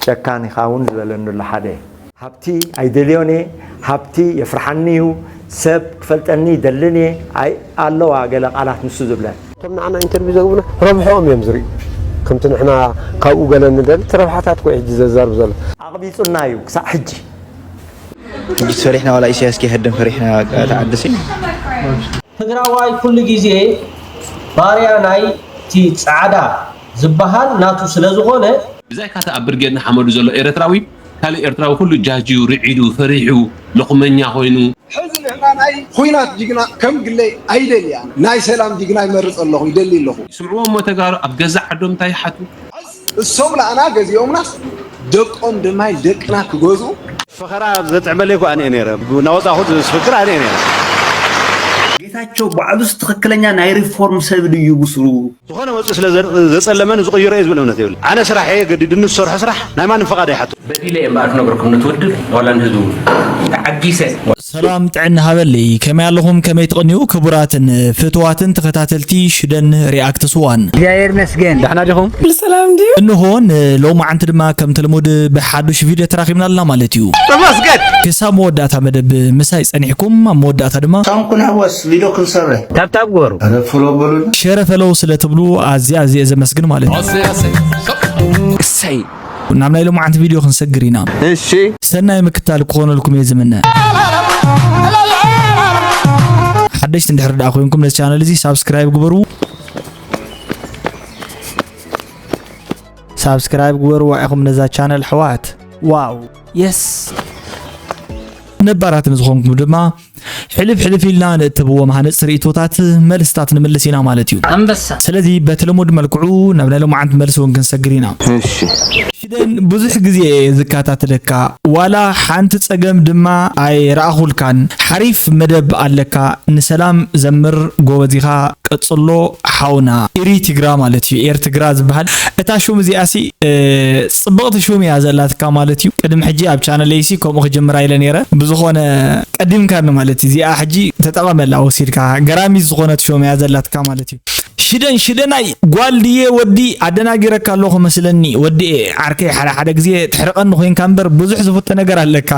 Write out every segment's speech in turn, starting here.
ጨካን ኢኻ እውን ዝበለኒ ኣሎ ሓደ። ሃብቲ ኣይደልዮን እየ፣ ሃብቲ የፍርሓኒ እዩ፣ ሰብ ክፈልጠኒ ይደልን እየ፣ ኣይ ኣለዋ ገለ ቃላት ንሱ ዝብለን። እቶም ንዓና ኢንተርቪው ዘግቡና ረብሕኦም እዮም ዝርእዩ። ከምቲ ንሕና ካብኡ ገለ ንደሊ እቲ ረብሓታት እኮ እዩ ሕጂ ዘዛርብ ዘሎ። ኣቕቢጹና እዩ ክሳዕ ሕጂ። ሕጂ ፈሪሕና ዋላ ኢሳያስ ከይሀድም ፈሪሕና ተዓደሰ። ትግራዋይ ኩሉ ግዜ ባርያ ናይ እቲ ጻዕዳ ዝበሃል ናቱ ስለ ዝኾነ። ብዛይካ እቲ ኣብ ብርጌድ ንሓመዱ ዘሎ ኤረትራዊ ካልእ ኤርትራዊ ኩሉ ጃጅዩ ርዒዱ ፈሪሑ ሎኽመኛ ኮይኑ። ሕዚ ንሕና ናይ ኹናት ጅግና ከም ግለይ ኣይደልያን፣ ናይ ሰላም ጅግና ይመርጽ ኣለኹ ይደሊ ኣለኹ። ስምዕዎ እሞ ተጋሩ ኣብ ገዛእ ዓዶም እንታይ ይሓቱ? እሶም ለኣና ገዚኦምናስ ደቆም ድማ ደቅና ክገዝኡ። ፈኸራ ዘጥዕመለይ እኮ ኣነ እየ ነይረ። እናወጻኹ ዝፍክር ኣነ እየ ነይረ። ጌታቸው ባዕሉስ ትኽክለኛ ናይ ሪፎርም ሰብ ድዩ ብስሩ? ዝኾነ መጽኡ ስለ ዘ-፣ ዘጸለመን ዝቕይሮ እየ ዝብል እምነት የብለይን። ኣነ ስራሐይ ገዲዱኒ ዝሰርሖ ስራሕ ናይ ማንም ፈቓድ ኣይሓቱ። በዲለ እየ እምበኣር ክነግረኩም ነቲ ውድብ ዋላ ንህዝቡ ተዓጊሰ። ሰላም ጥዕና ሃበለይ፣ ከመይ ኣለኹም? ከመይ ትቕንዩ? ክቡራትን ፍትዋትን ተኸታተልቲ ሽደን ሪኣክትስ ዋን። እግዚኣብሔር ይመስገን። ደሕና ዲኹም? ኩሉ ሰላም ድዩ? እንሆ ንሎማዓንቲ ድማ ከምቲ ልሙድ ብሓዱሽ ቪድዮ ተራኺብና ኣለና ማለት እዩ። ተመስገን። ክሳብ መወዳእታ መደብ ምሳይ ጸኒሕኩም፣ ኣብ መወዳእታ ድማ ሳም ክንሕወስ ቪድዮ ክንሰርሕ። ታብታብ ግበሩ። ኧረ ፍሎ በሉና። ሸረ ፈለው ስለ ትብሉ ኣዝየ ኣዝየ ዘመስግን ማለት እዩ። እሰይ። ናብ ናይ ሎማዓንቲ ቪድዮ ክንሰግር ኢና። እሺ። ሰናይ ምክታል ክኾነልኩም እየ ዝምነ። ሓደሽቲ እንድሕር ደኣ ኮይንኩም ነዚ ቻነል እዚ ሳብስክራይብ ግበሩ። ሳብስክራይብ ግበርዋ ኢኹም ነዛ ቻነል ኣሕዋት። ዋው የስ። ነባራት ንዝኾንኩም ድማ ሕልፍ ሕልፍ ኢልና ንእትብዎም ሃነፅቲ ርእይቶታት መልስታት ንምልስ ኢና ማለት እዩ። ኣንበሳ። ስለዚ በቲ ልሙድ መልክዑ ናብ ናይ ሎማዓንቲ መልሲ እውን ክንሰግር ኢና። እሺ። ሽደን ብዙሕ ግዜ እየ ዝከታተለካ፣ ዋላ ሓንቲ ጸገም ድማ ኣይረኣኹልካን። ሓሪፍ መደብ ኣለካ፣ ንሰላም ዘምር ጎበዝ ኢኻ፣ ቀጽሎ ሓውና። ኢሪ ትግራ ማለት እዩ፣ ኤር ትግራ ዝበሃል። እታ ሹም እዚኣሲ፣ እ፣ ጽብቕቲ ሹም እያ ዘላትካ ማለት እዩ። ቅድሚ ሕጂ ኣብ ቻነለይሲ ከምኡ ክጅምራ ኢለ ነይረ። ብዝኾነ ቀዲምካኒ ማለት እዩ። እዚኣ ሕጂ ተጠቐመላ ወሲድካ። ገራሚት ዝኾነት ሹም እያ ዘላትካ ማለት እዩ። ሽደን ሽደናይ ጓል ድየ ወዲ ኣደናጊረካ ኣለኹ መስለኒ። ወዲ እየ ዓርከይ፣ ሓደ ሓደ ግዜ ትሕርቐኒ ኮይንካ እምበር ብዙሕ ዝፍቶ ነገር ኣለካ።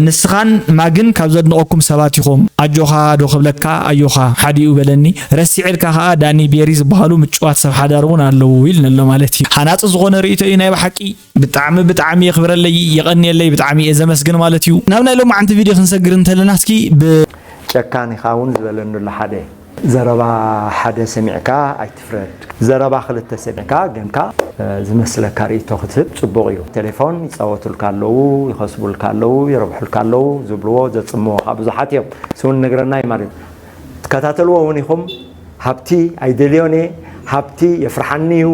ንስኻን ማግን ካብ ዘድንቐኩም ሰባት ኢኹም። ኣጆኻ ዶ ክብለካ ኣዮኻ ሓዲኡ በለኒ። ረሲዐልካ ከኣ ዳኒ ቤሪ ዝበሃሉ ምጭዋት ሰብ ሓዳር እውን ኣለዉ ኢልኒ ኣሎ ማለት እዩ። ሃናጺ ዝኾነ ርእይቶ እዩ ናይ ብሓቂ። ብጣዕሚ ብጣዕሚ የኽብረለይ፣ የቐንየለይ፣ ብጣዕሚ እየ ዘመስግን ማለት እዩ። ናብ ናይ ሎማዓንቲ ቪድዮ ክንሰግር እንተለና እስኪ ብ- ጨካን ኢኻ እውን ዝበለኒ ኣሎ ሓደ። ዘረባ ሓደ ሰሚዕካ ኣይትፍረድ። ዘረባ ክልተ ሰሚዕካ ገንካ፣ እ፣ ዝመስለካ ርእይቶ ክትህብ ጽቡቕ እዩ። ቴሌፎን ይጻወቱልካ ኣለዉ፣ ይኸስቡልካ ኣለዉ፣ ይረብሑልካ ኣለዉ፣ ዝብልዎ ዘጽምዎ ከኣ ብዙሓት እዮም። እሱ እውን ነግረና እዩ ማለት እዩ። ትከታተልዎ እውን ኢኹም። ሃብቲ ኣይደልዮን እየ፣ ሃብቲ የፍርሓኒ እዩ፣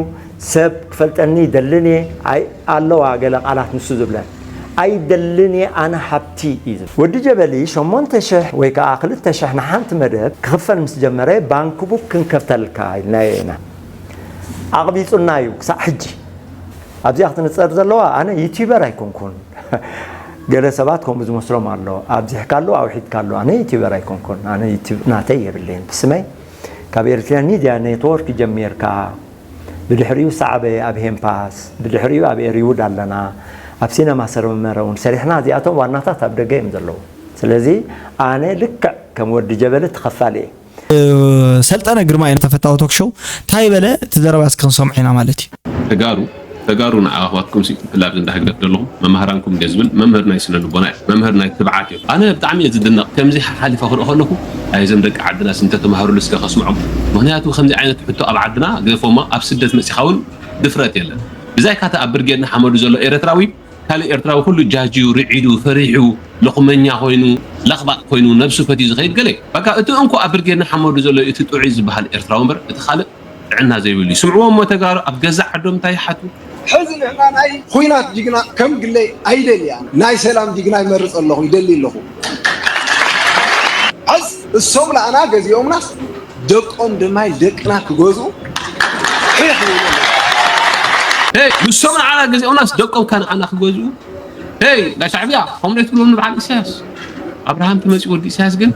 ሰብ ክፈልጠኒ ይደልን እየ፣ ኣይ ኣለዋ ገለ ቃላት ንሱ ዝብለን። ኣይደልን እየ ኣነ ሃብቲ እዩ ዝብል። ወዲ ጀበሊ ሸሞንተ ሽሕ ወይ ከኣ ክልተ ሽሕ ንሓንቲ መደብ ክኽፈል ምስ ጀመረ ባንክ ቡክ ክንከፍተልካ ኢልናዮ ኢና። ኣቕቢጹና እዩ ክሳዕ ሕጂ። ኣብዚኣ ክትንጸር ዘለዋ ኣነ ዩቲዩበር ኣይኮንኩን። ገለ ሰባት ከምኡ ዝመስሎም ኣሎ። ኣብዚሕካሉ ኣውሒድካሉ። ኣነ ዩቲዩበር ኣይኮንኩን። ኣነ ዩቲዩብ ናተይ የብለይን። ብስመይ ካብ ኤሪትሪያን ሚድያ ኔትወርክ ጀሚርካ፣ ብድሕሪኡ ሳዕበ ኣብ ሄምፓስ፣ ብድሕሪኡ ኣብ ኤሪውድ ኣለና፣ ኣብ ሲነማ ሰረመረ እውን ሰሪሕና። እዚኣቶም ዋናታት ኣብ ደገ እዮም ዘለዉ። ስለዚ ኣነ ልክዕ ከም ወዲ ጀበሊ ተኸፋሊ እየ። ሰልጠነ ግርማ እዩ ተፈታዊ ቶክ ሾው። እንታይ በለ? እቲ ዘረባ እስኪ ክንሰምዖ ኢና ማለት እዩ። ተጋሩ፣ ተጋሩ ንኣኻትኩም ሲ ክላብ እንዳህግደፍ ዘለኹም መማህራንኩም እንደ ዝብል መምህር ናይ ስነ ልቦና እዩ። መምህር ናይ ትብዓት እዩ። ኣነ ብጣዕሚ እየ ዝድነቕ። ከምዚ ሓሊፈ ክርኢ ከለኹ፣ ኣይ እዞም ደቂ ዓድናስ እንተተማህሩሉ እስከ ከስምዖም። ምኽንያቱ ከምዚ ዓይነት ሕቶ ኣብ ዓድና ገፎማ ኣብ ስደት መጺኻ እውን ድፍረት የለን። ብዛይካ እቲ ኣብ ብርጌድ ንሓመዱ ዘሎ ኤረትራዊ ካልእ ኤርትራዊ ኩሉ ጃጅዩ፣ ርዒዱ፣ ፈሪሑ፣ ሎኽመኛ ኮይኑ፣ ለኽባጥ ኮይኑ፣ ነብሱ ፈትዩ ዝኸይድ ገለ እዩ። በቃ እቲ እንኮ ኣብ ብርጌድ ንሓመዱ ዘሎ እዩ እቲ ጥዑይ ዝበሃል ኤርትራዊ እምበር እቲ ካልእ ጥዕና ዘይብሉ እዩ። ስምዕዎ እሞ ተጋሩ ኣብ ገዛእ ዓዶም እንታይ ይሓቱ? ሕዚ ንሕና ናይ ኹናት ጅግና ከም ግለይ ኣይደልያን፣ ናይ ሰላም ጅግና ይመርጽ ኣለኹ፣ ይደሊ ኣለኹ። ሕዝ እሶም ለኣና ገዚኦምናስ ደቆም ድማ ደቅና ክገዝኡ ሒሕ ይብሉ። ሄይ፣ ንሶም ንዓና ገዚኦምናስ ደቆም ከ ንዓና ክገዝኡ? ሄይ፣ ናይ ሻዕብያ፣ ከምኡ ትብሎም ንበዓል ኢሳያስ። ኣብርሃም ተመጺኡ ወዲ ኢሳያስ ግን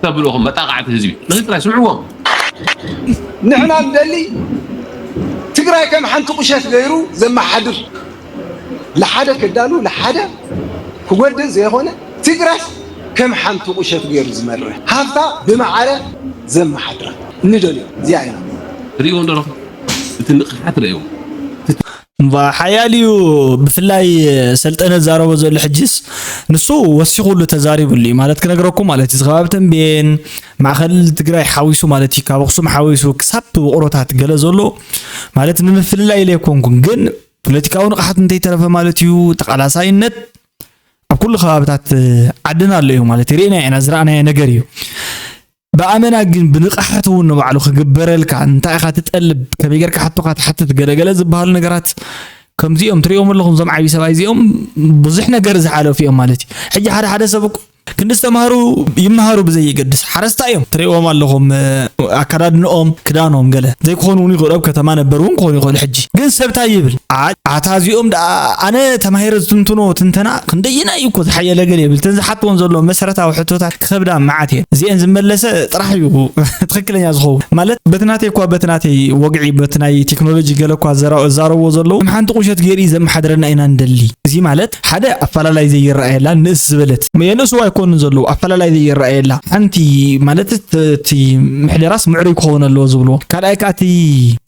ተብልኹም መጣቃዕቲ ህዝቢ። ነዚ ጥራይ ስምዕዎም። ንሕና ንደሊ ትግራይ ከም ሓንቲ ቁሸት ገይሩ ዘመሓድር፣ ለሓደ ክዳሉ ለሓደ ክጎድእ ዘይኮነ፣ ትግራይ ከም ሓንቲ ቁሸት ገይሩ ዝመርሕ፣ ሃፍታ ብማዕረ ዘመሓድራ እንደልዮ እዚኣ ኢና። ሪእዎ እንዶ ኣለኹ። እቲ ንቕሓት ርእይዎ። እምባ ሓያል እዩ። ብፍላይ ሰልጠነ ዝዛረቦ ዘሎ ሕጅስ ንሱ ወሲኹሉ ተዛሪቡሉ እዩ ማለት ክነግረኩም ማለት እዩ። እዚ ከባቢ ተንቤን ማእኸል ትግራይ ሓዊሱ ማለት እዩ፣ ካብ ኣኽሱም ሓዊሱ ክሳብ ውቕሮታት ገለ ዘሎ ማለት ንምፍልላይ ኢለ ኣይኮንኩን፣ ግን ፖለቲካዊ ንቕሓት እንተይተረፈ ማለት እዩ፣ ተቓላሳይነት ኣብ ኩሉ ከባብታት ዓድና ኣሎ እዩ ማለት እዩ። ርኢና ኢና፣ ዝረኣናዮ ነገር እዩ። ብኣመና ግን ብንቕሓት እውን ንባዕሉ ክግበረልካ፣ እንታይ ኢኻ ትጠልብ፣ ከመይ ጌርካ ሕቶኻ ትሓትት፣ ገለገለ ዝበሃሉ ነገራት ከምዚኦም ትሪኦም ኣለኹም። እዞም ዓብዪ ሰብኣይ እዚኦም ብዙሕ ነገር ዝሓለፉ እዮም ማለት እዩ። ሕጂ ሓደ ሓደ ሰብ እኮ ክንዲ ዝተምሃሩ ይምሃሩ ብዘይገድስ ሓረስታይ እዮም ትሪእዎም ኣለኹም። ኣከዳድንኦም፣ ክዳኖም ገለ ዘይክኾኑ እውን ይኽእሉ፣ ኣብ ከተማ ነበር እውን ክኾኑ ይኽእሉ። ሕጂ ግን ሰብ እንታይ ይብል? ዓ- ኣታ እዚኦም ደኣ ኣነ ተማሂረ ዝትንትኖ ትንተና ክንደየናይ እዩ እኮ ዝሓየለ ገለ ይብል። እተን ዝሓትወን ዘሎ መሰረታዊ ሕቶታት ክኸብዳ መዓት እየን። እዚአን ዝመለሰ ጥራሕ እዩ ትኽክለኛ ዝኸውን። ማለት በቲ ናተይ እኳ በቲ ናተይ ወግዒ በቲ ናይ ቴክኖሎጂ ገለ እኳ ዘራ- እዛረብዎ ዘለዉ ከም ሓንቲ ቁሸት ገይሩ እዩ ዘመሓድረና ኢና ንደሊ። እዚ ማለት ሓደ ኣፈላላይ ዘይረኣየላ ንእስ ዝበለት የንእስዋ ኣይኮኑን ዘለዉ ኣፈላላይ ዘይረኣየላ ሓንቲ ማለት እቲ ምሕደራስ ምዕሩይ ክኸውን ኣለዎ ዝብልዎ። ካልኣይ ከዓ እቲ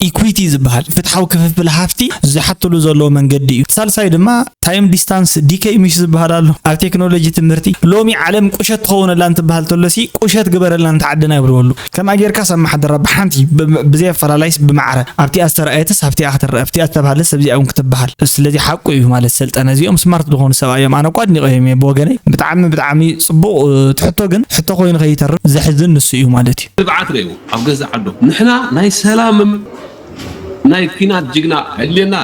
ኢኩዊቲ ዝበሃል ፍትሓዊ ክፍፍል ሃፍቲ ዝሓትሉ ዘለዎ መንገዲ እዩ። ሳልሳይ ድማ ታይም ዲስታንስ ዲኬይ ምሽ ዝበሃል ኣሎ ኣብ ቴክኖሎጂ ትምህርቲ። ሎሚ ዓለም ቁሸት ትኸውነላ እንትበሃል ተሎሲ ቁሸት ግበረልና እንተ ዓድና ይብልዎ ኣለዉ። ከምኣ ጌርካስ ኣመሓድራ ብሓንቲ ብ- ብዘይ ኣፈላላይስ ብማዕረ ኣብቲኣ ዝተረኣየትስ ኣብቲኣ ክትረአ ኣብቲኣ ዝተባህለስ ኣብዚኣ እውን ክትበሃል። ስለዚ ሓቁ እዩ ማለት ሰልጠነ እዚኦም ስማርት ዝኾኑ ሰብኣይ እዮም። ኣነ እኳ ኣድኒቐዮም እየ ብወገነይ ብጣዕሚ ብጣዕሚ ፅቡቕ እ፣ ትሕቶ ግን ሕቶ ኮይኑ ከይተርፍ ዘሕዝን ንሱ እዩ ማለት እዩ። ትብዓት ርእዩ ኣብ ገዛ ዓዶም ንሕና ናይ ሰላምን ናይ ኲናት ጅግና ኣድልየና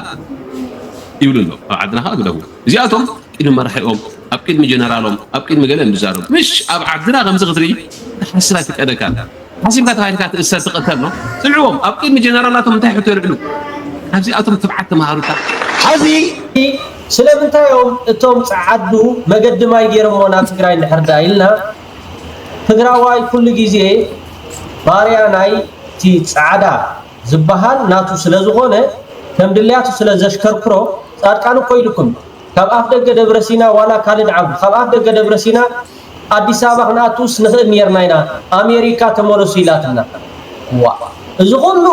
ይብሉ ኣሎ ኣብ ዓድና ከዓ ግደፉ። እዚኣቶም ቅድሚ መራሒኦም ኣብ ቅድሚ ጀነራሎም ኣብ ቅድሚ ገለ እንዛረቡ ምሽ ኣብ ዓድና ከምዚ ክትርኢ ሓስራ ትቀደካ ሓሲብካ ተባሂልካ ትእሰር ትቐተል ነው። ስምዕዎም ኣብ ቅድሚ ጀነራላቶም እንታይ ሕቶ የልዕሉ? ካብዚኣቶም ትብዓት ተምሃሩታ። ሐዚ ስለምንታይ እዮም እቶም ጸዓዱ መገዲ ማይ ገይሮሞ ናብ ትግራይ እንድሕር ዳ ኢልና ትግራዋይ ኩሉ ግዜ ባርያ ናይ እቲ ጸዓዳ ዝበሃል ናቱ ስለዝኾነ ከም ድልያቱ ስለዘሽከርክሮ ጻድቃን እኮ ኢሉኩም ካብ ኣፍ ደገ ደብረ ሲና ዋላ ካልድ ዓዱ ካብ ኣፍ ደገ ደብረ ሲና ኣዲስ ኣበባ ክንኣቱስ ንኽእል ኔርና ኢና ኣሜሪካ ተመለሱ ኢላትና ዋ እዚ ኩሉ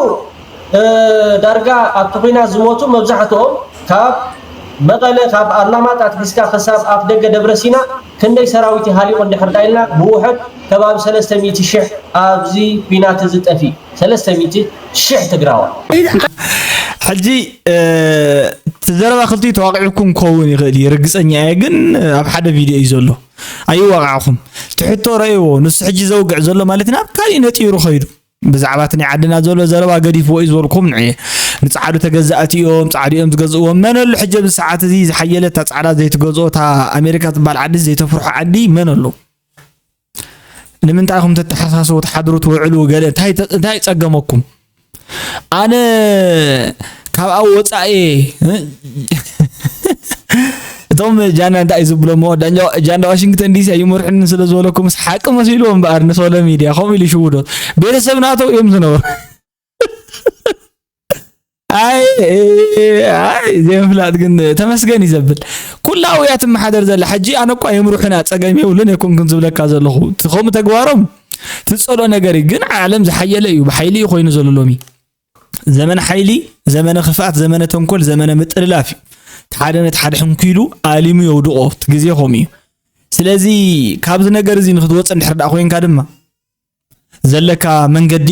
ዳርጋ ኣብቲ ኹናት ዝሞቱ መብዛሕትኦም ካብ መቐለ ካብ ኣላማጣ ኣትሒዝካ ክሳብ ኣፍ ደገ ደብረ ሲና ክንደይ ሰራዊት ይሃሊቑ እንድሕር ዳ ኢልና ብውሕድ ከባቢ ሰለስተ ሚእቲ ሽሕ ኣብዚ ኲናት እዚ ጠፊኡ ሰለስተ ሚእቲ ሽሕ ትግራዋይ። ሕጂ እቲ ዘረባ ክልቲኡ ተዋቒዕኩም ክኸውን ይኽእል እዩ ርግፀኛ እየ ግን ኣብ ሓደ ቪድዮ እዩ ዘሎ ኣይዋቓዕኹም ትሕቶ ረእይዎ ንሱ ሕጂ ዘውግዕ ዘሎ ማለት ናብ ካሊእ ነጢሩ ኸይዱ ብዛዕባ እቲ ናይ ዓድና ዘሎ ዘረባ ገዲፍዎ እዩ ዝበልኩም ንዕየ ንፃዕዱ ተገዛእቲ እዮም ፃዕዱ እዮም ዝገዝእዎም መን ኣሎ ሕጂ ኣብዚ ሰዓት እዚ ዝሓየለ እታ ፃዕዳ ዘይትገዝኦ እታ ኣሜሪካ ትበሃል ዓዲ ዘይተፍርሖ ዓዲ መን ኣሎ ንምንታይ ኢኹም ተተሓሳስቡ ትሓድሩ ትውዕሉ ገለ እንታይ እንታይ ጸገመኩም ኣነ ካብ ኣብ ወጻኢ እቶም ጃንዳ እንታይ ዝብሎ ሞ ጃንዳ ዋሽንግተን ዲሲ ኣይምርሕን ስለ ዝበለኩም ምስ ሓቂ መሲልዎ እምበኣር ንሶሎ ሚድያ ከምኡ ኢሉ ይሽውዶ ቤተሰብ ናተው እዮም ዝነበሩ ኣይ ኣይ ዘይምፍላጥ ግን ተመስገን እዩ ዘብል ኩላ ውያ ትመሓደር ዘላ ሕጂ ኣነ እኳ የምርሑና ፀገም የብሉን የኮንኩን ዝብለካ ዘለኹ ትኸሙ ተግባሮም ትፀሎ ነገር እዩ ግን ዓለም ዝሓየለ እዩ ብሓይሊ እዩ ኮይኑ ዘሎ ሎሚ ዘመን ሓይሊ ዘመነ ክፍኣት ዘመነ ተንኮል ዘመነ ምጥልላፍ እዩ ሓደ ነቲ ሓደ ሕንኩ ኢሉ ኣሊሙ የውድቆ እቲ ግዜ ከምኡ እዩ ስለዚ ካብዚ ነገር እዚ ንክትወፅእ እንድሕር ደኣ ኮይንካ ድማ ዘለካ መንገዲ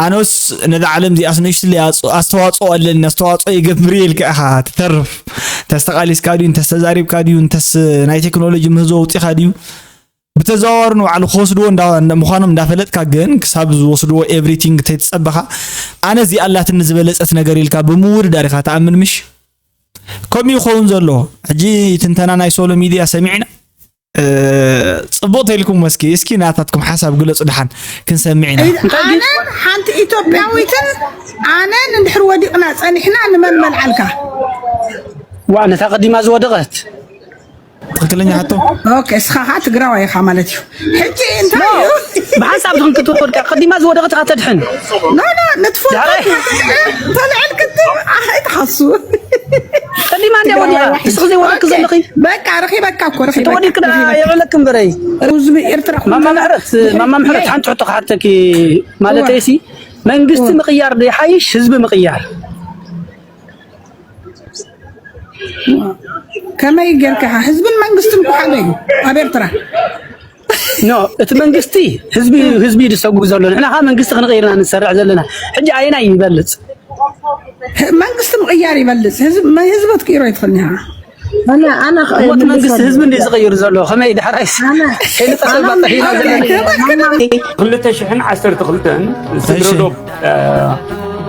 ኣነስ ነዛ ዓለም እዚኣስ ንእሽትለይ ኣስተዋፅኦ ኣለኒ ኣስተዋፅኦ ይገብር እየ ኢልካ ኢኻ ትተርፍ እንተስ ተቓሊስካ ድዩ እንተስ ተዛሪብካ ድዩ እንተስ ናይ ቴክኖሎጂ ምህዞ ኣውፂኻ ድዩ ብተዘዋዋሪ ንባዕሉ ክወስድዎ ምዃኖም እንዳፈለጥካ ግን ክሳብ ዝወስድዎ everything ተይትፀበኻ ኣነ እዚኣ ኣላትኒ ዝበለፀት ነገር ኢልካ ብምውድዳር ኢኻ ትኣምን ምሽ ከምኡ ይኸውን ዘሎ ሕጂ ትንተና ናይ ሶሎ ሚድያ ሰሚዕና ፅቡቕ ተልኩም መስኪ እስኪ ናታትኩም ሓሳብ ግለፁ ድሓን ክንሰምዕ ኢና ኣነን ሓንቲ ኢትዮጵያዊትን ኣነን እንድሕር ወዲቕና ፀኒሕና ንመን መልዓልካ ዋ ነታ ቀዲማ ዝወደቐት ትኽክለኛ ሕቶ። ኦኬ፣ እስኻ ኸዓ ትግራዋይ ኢኻ ማለት እዩ። ሕጂ እንታይ እዩ? ብሓንሳብ ዝኽንክት ወድካ ቀዲማ ዝወደቐት እኻ ተድሕን። ኖ ኖ፣ ንትፈልጦ ዳሕራይ። ተልዕል ክትም ኣይትሓሱ። ቀዲማ እንዲያ ወዲቓ እስኺ ዘይወደቅኪ ዘለኺ። በቃ ረኺበካ እኮ፣ ረኺበካ። ተወዲድክ ደኣ የብዕለክ እምበረይ። ህዝቢ ኤርትራ ኩሉ ማማ ምሕረት ማማ ምሕረት ሓንቲ ሕቶ ክሓተኪ ማለት ሲ መንግስቲ ምቕያር ዶ ይሓይሽ ህዝቢ ምቕያር? ከመይ ጌርካ ኢኻ ህዝብን መንግስትን እኮ ሓደ እዩ ኣብ ኤርትራ። ኖ እቲ መንግስቲ ህዝቢ ህዝቢ እዩ ዝሰጉ ዘሎ። ንሕና ከዓ መንግስቲ ክንቕይርና ንሰርዕ ዘለና። ሕጂ ኣየናይ ይበልፅ? መንግስቲ ምቕያር ይበልፅ። ህዝብ ህዝቢ ክትቅይሮ ኣይትኽእልን ኢኻ። ኣነ ኣነ እሞ እቲ መንግስቲ ህዝቢ እንዲ ዝቕይር ዘሎ ከመይ ዳሕራይስ ከይንጠሰባ ጠፊና ዘለና። ክልተ ሽሕን ዓሰርተ ክልተን ስግረ ዶብ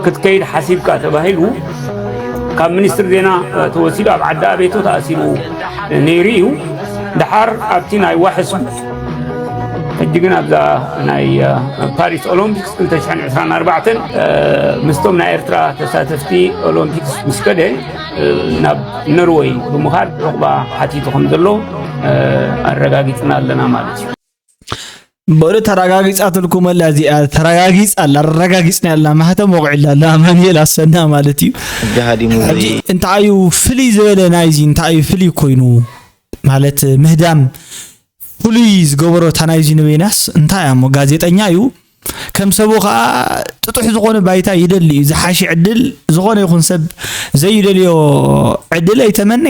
ክትከይድ ሓሲብካ ተባሂሉ ካብ ሚኒስትር ዜና ተወሲዱ ኣብ ዓዲ ኣቤቶ ተኣሲሩ ነይሩ እዩ። ደሓር ኣብቲ ናይ ዋሕስ ሕጂ ግን ኣብዛ ናይ ፓሪስ ኦሎምፒክስ ክልተ ሽሕን ዕስራን ኣርባዕተን ምስቶም ናይ ኤርትራ ተሳተፍቲ ኦሎምፒክስ ምስ ከደ ናብ ኖርወይ ብምኻድ ዑቕባ ሓቲቱ ከም ዘሎ ኣረጋጊፅና ኣለና ማለት እዩ። በሉ ተረጋጊፃትልኩም ኣላ እዚኣ ተረጋጊፃ ኣላ ኣረጋጊፅና ኣላ ማህተም ወቕዒላ ኣላ ኣማኑኤል ኣሰና ማለት እዩ። ጃሃዲሙ ሕጂ እንታይ እዩ ፍልይ ዝበለ ናይዚ እንታይ እዩ ፍልይ ኮይኑ ማለት ምህዳም ፍሉይ ዝገበሮ እታ ናይዚ ንበይናስ እንታይ እያ እሞ ጋዜጠኛ እዩ ከም ሰቡ ከዓ ጥጡሕ ዝኾነ ባይታ ይደሊ እዩ ዝሓሸ ዕድል ዝኾነ ይኹን ሰብ ዘይደልዮ ዕድል ኣይተመነ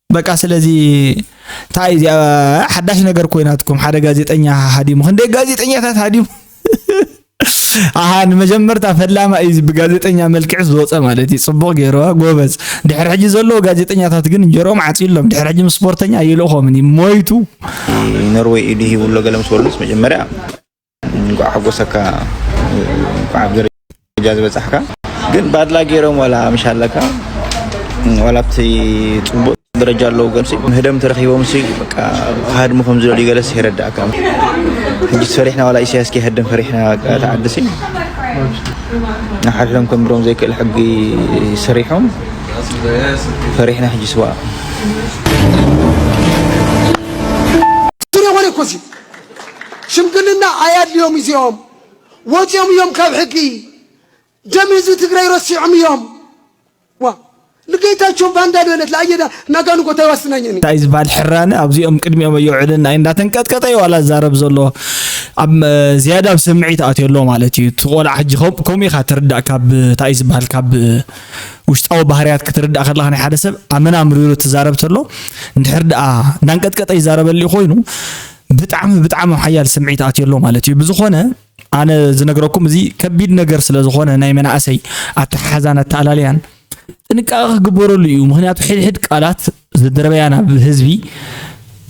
በቃ ስለዚ እንታይ እዚኣ ሓዳሽ ነገር ኮይናትኩም ሓደ ጋዜጠኛ ሃዲሙ ክንደይ ጋዜጠኛታት ሃዲሙ ኣሃ ንመጀመርታ ፈላማ እዩ ብጋዜጠኛ መልክዕ ዝወፀ ማለት እዩ ፅቡቅ ገይርዋ ጎበዝ ድሕር ሕጂ ዘለዎ ጋዜጠኛታት ግን እንጀሮም ዓፂሎም ድሕር ሕጂ ምስ ስፖርተኛ ይልእኾምን እዩ ሞይቱ ኖርወይ ኢዱ ሂቡ ኣሎ ገለ ምስ በሉስ መጀመርያ እንኳዕ ሓጎሰካ እንኳዕ ኣብ ደረጃ ዝበፃሕካ ግን ባድላ ገይሮም ዋላ ምሽ ኣለካ ዋላ ኣብቲ ፅቡቅ ደረጃ ኣለዉ ገልሲ ምህደም ተረኪቦም ሲ በቃ ሃድሙ ከም ዝደልዩ ገለስ ይረዳእካ ሕጂ ሰሪሕና ዋላ ኢሳያስ ከይሃድም ፈሪሕና ተዓዲ ሲ ንሓድሕዶም ከንብሮም ዘይክእል ሕጊ ሰሪሖም ፈሪሕና ሕጂ ስዋ ትሪኾነ እኮ ሲ ሽምግልና ኣያድልዮም እዚኦም ወፂኦም እዮም ካብ ሕጊ ደም ህዝቢ ትግራይ ረሲዖም እዮም ዋ ልጌታቸው ባንዳ ልበለት ለአየዳ ናጋኑ ጎታ ይዋስናኝ እኔ እንታይ ዝበሃል ሕራነ ኣብዚኦም ቅድሚኦም ኣየውዕልን ናይ እንዳተንቀጥቀጠ እዩ ዋላ ዝዛረብ ዘሎ ኣብ ዝያዳ ኣብ ስምዒት ኣትዮ ኣሎ ማለት እዩ እቲ ቆልዓ ሕጂ ከም- ከምኡ ኢኻ ትርዳእ ካብ እንታይ ዝበሃል ካብ ውሽጣዊ ባህርያት ክትርዳእ ከለኻ ናይ ሓደ ሰብ ኣመና ምሪሩ ትዛረብ ተሎ እንድሕር ደኣ እንዳንቀጥቀጠ ይዛረበሉ ኮይኑ ብጣዕሚ ብጣዕሚ ሓያል ስምዒት ኣትዮ ኣሎ ማለት እዩ ብዝኾነ ኣነ ዝነግረኩም እዚ ከቢድ ነገር ስለ ዝኾነ ናይ መናእሰይ ኣተሓሓዛን ኣተኣላልያን ጥንቃቐ ክግበረሉ እዩ። ምኽንያቱ ሕድሕድ ቃላት ዝድርበያ ናብ ህዝቢ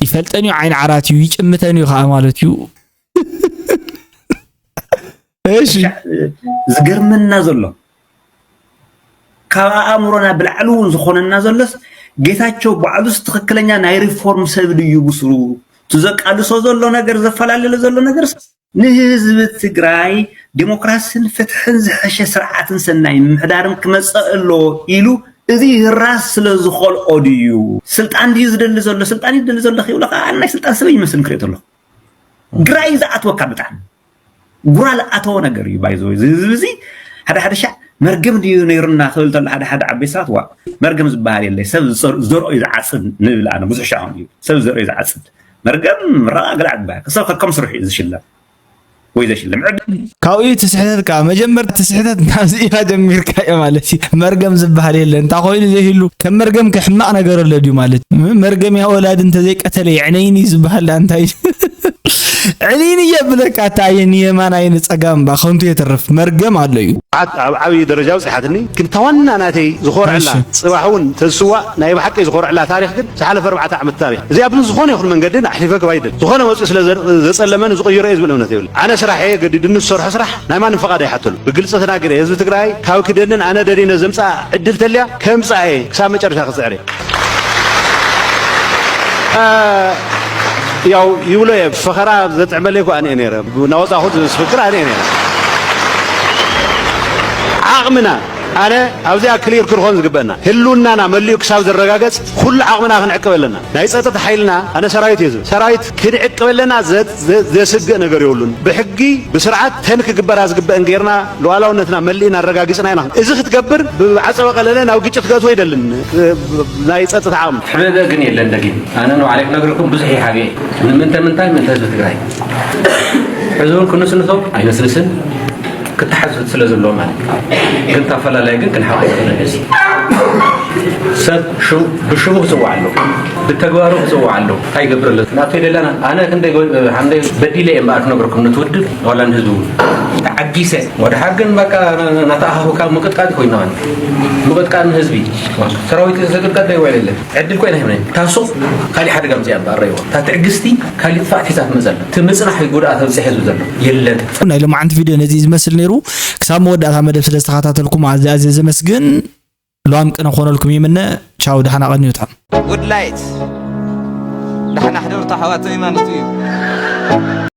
ይፈልጠን እዩ፣ ዓይኒ ዓራት እዩ፣ ይጭምተን እዩ ከዓ ማለት እዩ። እሺ ዝገርመና ዘሎ ካብ ኣእምሮና ብላዕሊ እውን ዝኾነና ዘሎስ ጌታቸው ባዕሉስ ትኽክለኛ ናይ ሪፎርም ሰብ ድዩ ብስሩ ትዘቃልሶ ዘሎ ነገር ዘፈላለለ ዘሎ ነገር ንህዝቢ ትግራይ ዴሞክራስን ፍትሕን ዝሐሸ ስርዓትን ሰናይ ምምሕዳርን ክመፀእ ኣሎ ኢሉ እዚ ህራስ ስለ ዝኸልኦ ድዩ? ስልጣን ድዩ ዝደሊ ዘሎ? ስልጣን እዩ ዝደሊ ዘሎ ከይብሎ ከዓ ናይ ስልጣን ሰበይ ይመስል ክሪኦ ተለኹ። ግራ እዩ ዝኣትወካ ብጣዕሚ። ጉራ ዝኣተዎ ነገር እዩ ባይዘወይ እዚ ህዝቢ እዚ ሓደ ሓደ ሻዕ መርገም ድዩ ነይሩና ክብል ተሎ ሓደ ሓደ ዓበይ ሰባት ዋ መርገም ዝበሃል የለ ሰብ ዝዘርኦ እዩ ዝዓፅድ ንብል ኣነ ብዙሕ ሻዕ እዩ ሰብ ዝዘርኦ እዩ ዝዓፅድ መርገም ረቓ ገላዕ ዝበሃል ሰብ ከከም ስርሑ እዩ ዝሽለም ወይ ዘሽለም ዕድ ካብኡ ትስሕተት ከዓ መጀመርታ ትስሕተት ናብዚ ኢኻ ጀሚርካዮ ማለት እዩ መርገም ዝበሃል የለ እንታ ኮይኑ ዘይህሉ ከም መርገም ከሕማቕ ነገር ኣሎ ድዩ ማለት እዩ? መርገም ያ ወላዲ እንተዘይቀተለ የዕነይኒ ዝበሃል ዳ እንታይ እዩ? ዕንይንይ የብለካ እታ ኣየ ንየማን ኣየ ንፀጋም እባ ከንቱ የተርፍ መርገም ኣሎ እዩ። ኣብ ዓብዪ ደረጃ ኣብፂሓትኒ ግን እታ ዋና ናተይ ዝኾርዐላ እሺ። ፅባሕ እውን ተዝስዋእ ናይ ብሓቂ ዝኾርዐላ ታሪኽ ግን ዝሓለፈ ኣርባዕተ ዓመት ታሪኽ እዚኣ ብዝኾነ ይኹን መንገዲ ኣሕሊፈ ክባ ኣይደልን ዝኾነ መፅኡ ስለ ዘ- ዘፀለመኒ ዝቕይሮ እየ ዝብል እምነት የብለይን ኣነ ስራሐ እየ ገዲዱኒ ዝሰርሖ ስራሕ ናይ ማንም ፍቓድ ኣይሓተሉ ብግልፂ ተናጊረ ህዝቢ ትግራይ ካብ ክደንን ኣነ ደሊነ ዘምፅኣ ዕድል ተልያ ከምፅኣ እየ ክሳብ መጨረሻ ክፅዕር እየ ያው ይብሎ እየ ፈኸራ ዘጥዕመለይ እኮ ኣነ እየ ነይረ እናወፃኹ ዝፍክር ኣነ እየ ነይረ ዓቕምና ኣነ ኣብዚኣ ክሊር ክንኾን ዝግበአና፣ ህልውናና መሊኡ ክሳብ ዝረጋገጽ ኩሉ ዓቕምና ክንዕቅብ ኣለና። ናይ ጸጥታ ሓይልና፣ ኣነ ሰራዊት እየ ዝብል፣ ሰራዊት ክንዕቅብ ኣለና። ዘ- ዘ- ዘስግእ ነገር የብሉን። ብሕጊ ብስርዓት ተን ክግበራ ዝግበአን ጌርና ሉዓላውነትና መሊእና ኣረጋጊጽና ኢና። እዚ ክትገብር ብዓጸበ ቀለለ ናብ ግጭት ክእትዎ ኣይደልን። ናይ ጸጥታ ዓቕሚ ሕበበ ግን የለን። ደጊም ኣነ ንባዕለይ ክነግረኩም ብዙሕ ይሓብየ። ንምንተ ምንታይ ምንተ ህዝቢ ትግራይ ሕዚ እውን ክንስንሶ ኣይነስንስን። ክተሓዝ ስለ ዘለዎ ማለት እዩ። ግን ታፈላለይ ግን ክንሓቆ ይኽእል እዩ። ሰብ ሽሙ- ብሽሙ ክጽዋዕ ኣለዎ፣ ብተግባሩ ክጽዋዕ ኣለዎ። እንታይ ይገብር ኣሎ? ናብቲ ደለና ኣነ ክንደይ ጎ- ሓምደይ በዲለ እየ እምበኣር ክነግረኩም ነቲ ውድብ ዋላ ንህዝቢ እውን ተዓጊሰ። ወድሓር ግን በቃ ናተኣኻኽብካ ምቅጥቃጥ ኮይና ማለት ምቅጥቃጥ ንህዝቢ ሰራዊት ዘቅጥቀጥ ዘይውዕል የለን። ዕድል ኮይና ይብለኝ ታሶ ካሊእ ሓደጋ ምፅያ እምበኣር ረይዎ እታ ትዕግስቲ ካሊእ ጥፋእት ሒዛ ትመፀላ እቲ ምፅናሕ ጉድኣት ኣብፅሐ ዝብል ዘሎ የለን። ናይ ሎማዓንቲ ቪድዮ ነዚ ዝመስል ነይሩ። ክሳብ መወዳእታ መደብ ስለ ዝተኸታተልኩም ኣዝየ ኣዝየ ዘመስግን። ሉዋም ቅነ ክኾነልኩም ይምነ። ቻው፣ ደሓና ቀንዩ። ታም ጉድ ላይት ደሓና ሕደሩ ኣሕዋተይ ማለት እዩ።